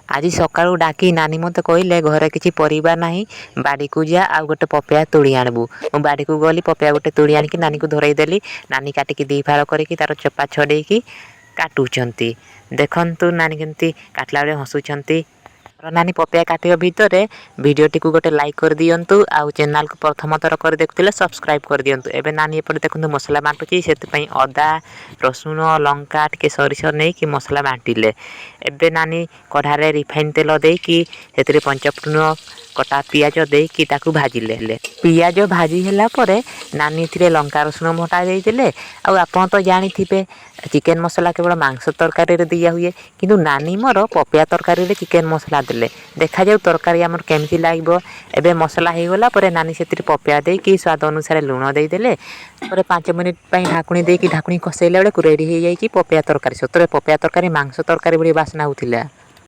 ଆଜି ସକାଳୁ ଡାକି ନାନୀ ମୋତେ କହିଲେ, ଘରେ କିଛି ପରିବା ନାହିଁ, ବାଡ଼ିକୁ ଯା ଆଉ ଗୋଟେ ପପେୟା ତୋଳି ଆଣିବୁ। ମୁଁ ବାଡ଼ିକୁ ଗଲି, ପପେୟା ଗୋଟେ ତୋଳି ଆଣିକି ନାନୀକୁ ଧରାଇ ଦେଲି। ନାନୀ କାଟିକି ଦୁଇ ଫାଳ କରିକି ତା'ର ଚୋପା ଛଡ଼େଇକି କାଟୁଛନ୍ତି। ଦେଖନ୍ତୁ ନାନୀ କେମିତି କାଟିଲା ବେଳେ ହସୁଛନ୍ତି। ନାନୀ ପପେୟା କାଟିବା ଭିତରେ ଭିଡ଼ିଓଟିକୁ ଗୋଟେ ଲାଇକ୍ କରିଦିଅନ୍ତୁ ଆଉ ଚ୍ୟାନେଲକୁ ପ୍ରଥମ ଥର କରି ଦେଖୁଥିଲେ ସବସ୍କ୍ରାଇବ୍ କରିଦିଅନ୍ତୁ। ଏବେ ନାନୀ ଏପଟେ ଦେଖନ୍ତୁ ମସଲା ବାଣ୍ଟୁଛି। ସେଥିପାଇଁ ଅଦା, ରସୁଣ, ଲଙ୍କା, ଟିକେ ସୋରିଷ ନେଇକି ମସଲା ବାଣ୍ଟିଲେ। ଏବେ ନାନୀ କଢ଼ାରେ ରିଫାଇନ୍ ତେଲ ଦେଇକି ସେଥିରେ ପଞ୍ଚଫୁଟଣ, କଟା ପିଆଜ ଦେଇକି ତାକୁ ଭାଜିଲେ। ପିଆଜ ଭାଜି ହେଲା ପରେ ନାନୀ ଏଥିରେ ଲଙ୍କା, ରସୁଣ ବଟା ଦେଇଦେଲେ। ଆଉ ଆପଣ ତ ଜାଣିଥିବେ, ଚିକେନ୍ ମସଲା କେବଳ ମାଂସ ତରକାରୀରେ ଦିଆ ହୁଏ, କିନ୍ତୁ ନାନୀ ମୋର ପପେୟା ତରକାରୀରେ ଚିକେନ୍ ମସଲା ଦେଲେ। ଦେଖାଯାଉ ତରକାରୀ ଆମର କେମିତି ଲାଗିବ। ଏବେ ମସଲା ହେଇଗଲା ପରେ ନାନୀ ସେଥିରେ ପପେୟା ଦେଇକି ସ୍ୱାଦ ଅନୁସାରେ ଲୁଣ ଦେଇଦେଲେ। ପରେ 5 ମିନିଟ୍ ପାଇଁ ଢାକୁଣି ଦେଇକି ଢାକୁଣି ଖସେଇଲା ବେଳକୁ ରେଡ଼ି ହେଇଯାଇଛି ପପେୟା ତରକାରୀ। ସତରେ ପପେୟା ତରକାରୀ ମାଂସ ତରକାରୀ ଭଳି ବାସ୍ନା ହେଉଥିଲା।